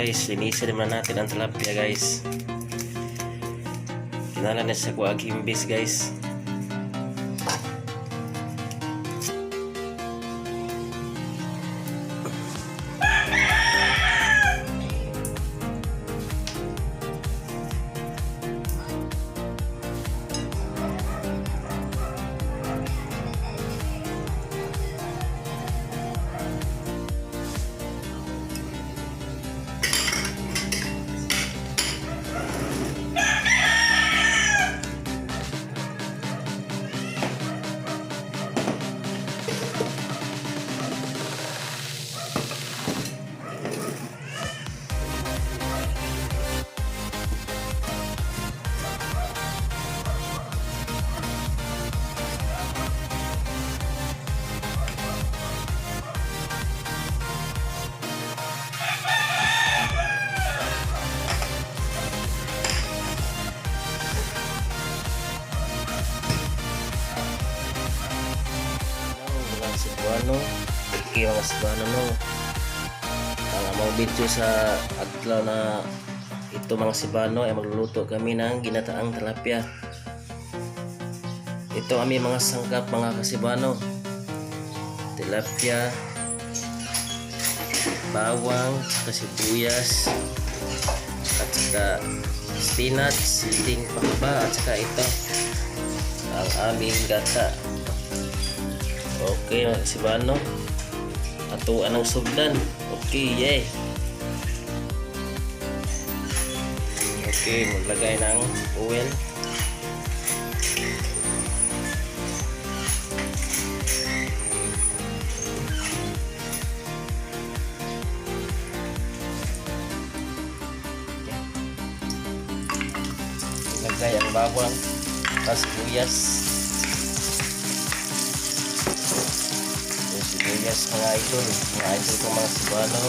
Guys, linisin naman natin ang tilapia, guys. Kinahanglan na sa kuag himbis, guys. Mga Cebuano. Okay, mga Cebuano, no. Ang among video sa adlaw na ito, mga Cebuano, ay magluluto kami ng ginataang tilapia. Ito aming mga sangkap, mga kasibano. Tilapia, bawang, saka sibuyas, at saka spinach, siling pahaba, at saka ito ang aming gata. Okay, mga kasibano. Atuan ang sugdan. Okay, yay. Okay, maglagay ng oil. Ilagay ang bawang, tapos sibuyas. Yung sibuyas, mga idol. Mga idol ko, mga Cebuano.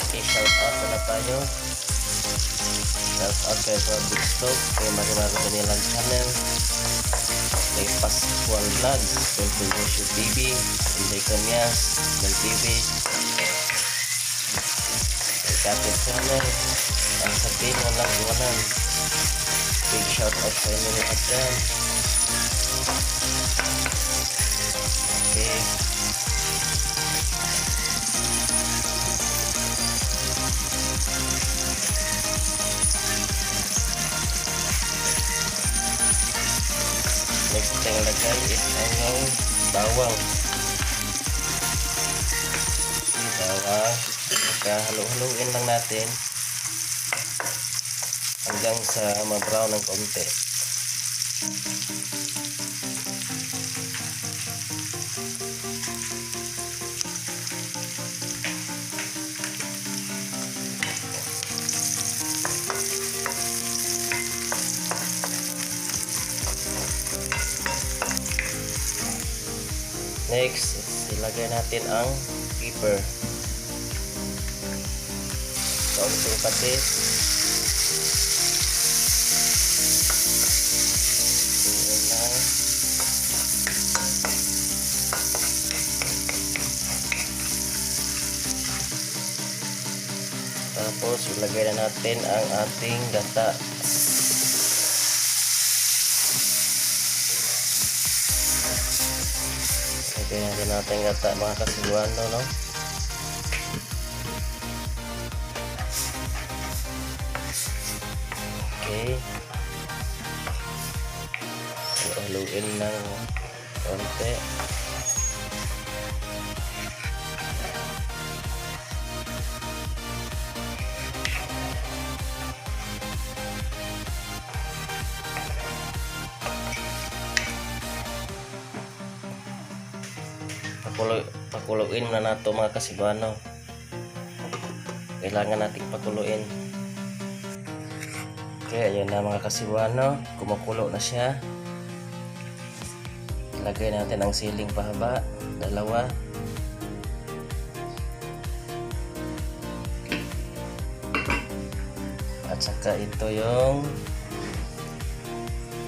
Okay, shout out na tayo. Shout out kay Brad Big Stove, kay Marimaro Danilan Channel, kay Pascual Vlog, kay Fulgencio TV, Inday Camias, Del TV, kay Kapit Channel, at sa team Walang Iwanan. Big shout out sa inyo lahat dyan. Okay. Next thing lagay is ang bawang. Okay, bawang. Halo-haluin lang natin hanggang sa ma-brown ng konti. Next, is ilagay natin ang pepper. Kaunting patis. Tingnan lang. Tapos, ilagay na natin ang ating gata. Ilagay natin ating gata, mga kasiguano, no? Okay. Haluin ng konti. Pakuluin na nato, mga kasibano. Kailangan nating pakuluin. Okay, ayan na, mga kasibano. Kumukulo na siya. Ilagay natin ang siling pahaba. Dalawa. At saka ito yung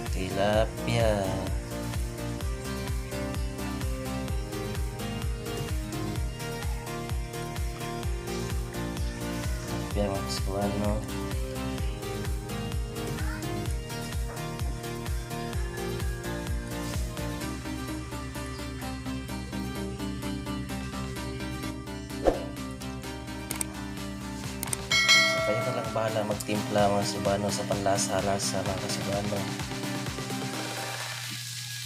tilapia. Kasibuano. So kayo na lang bahala magtimpla, mga Cebuano, sa panlasa-lasa, mga Cebuano.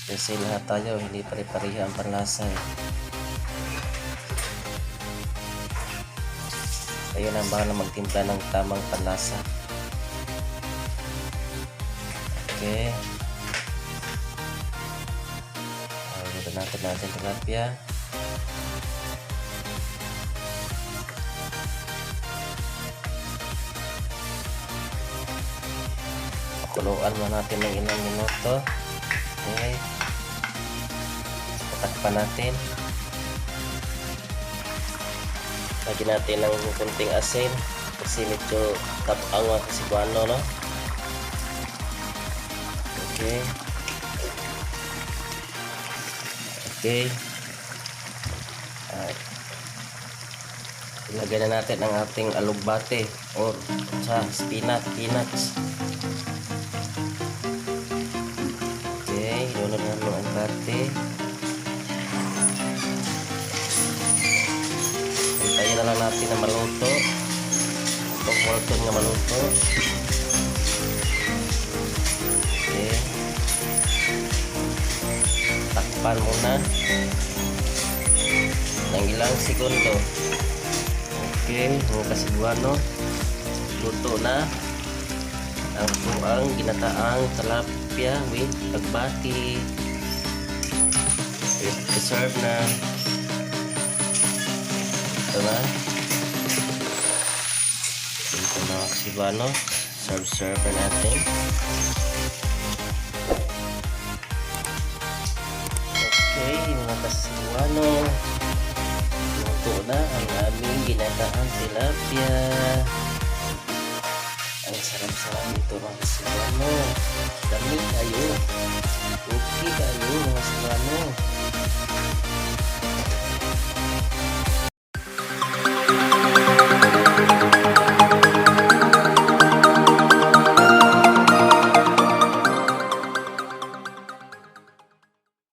Kasi lahat tayo, hindi pare-pareha ang panlasa eh. Kayo na ang bahala magtimpla ng tamang panlasa. Okay. Luto natin tilapia. Pakuluan muna natin ng ilang minuto. Okay. Tatakpan natin. Lagyan natin ng kunting asin kasi medyo tapang, mga Kasibuano, no? Okay. Okay. At ilagay na natin ang ating alugbate or sa spinach, peanuts. Okay, lunod na ang alugbate. Hintayin na lang natin na maluto. Itong molton nga maluto. Okay. Takpan muna ng ilang segundo. Okay, mga Kasibuano. Luto na ang ang ginataang tilapia with alugbati. I-serve na. Ito na. Ito na, mga Kasibuano. Serve, serve na natin. Okay, mga Kasibuano. Luto na ang aming ginataang tilapia. Ang sarap-sarap nito, mga Kasibuano. Dami kayo. Okay kayo, mga Kasibuano.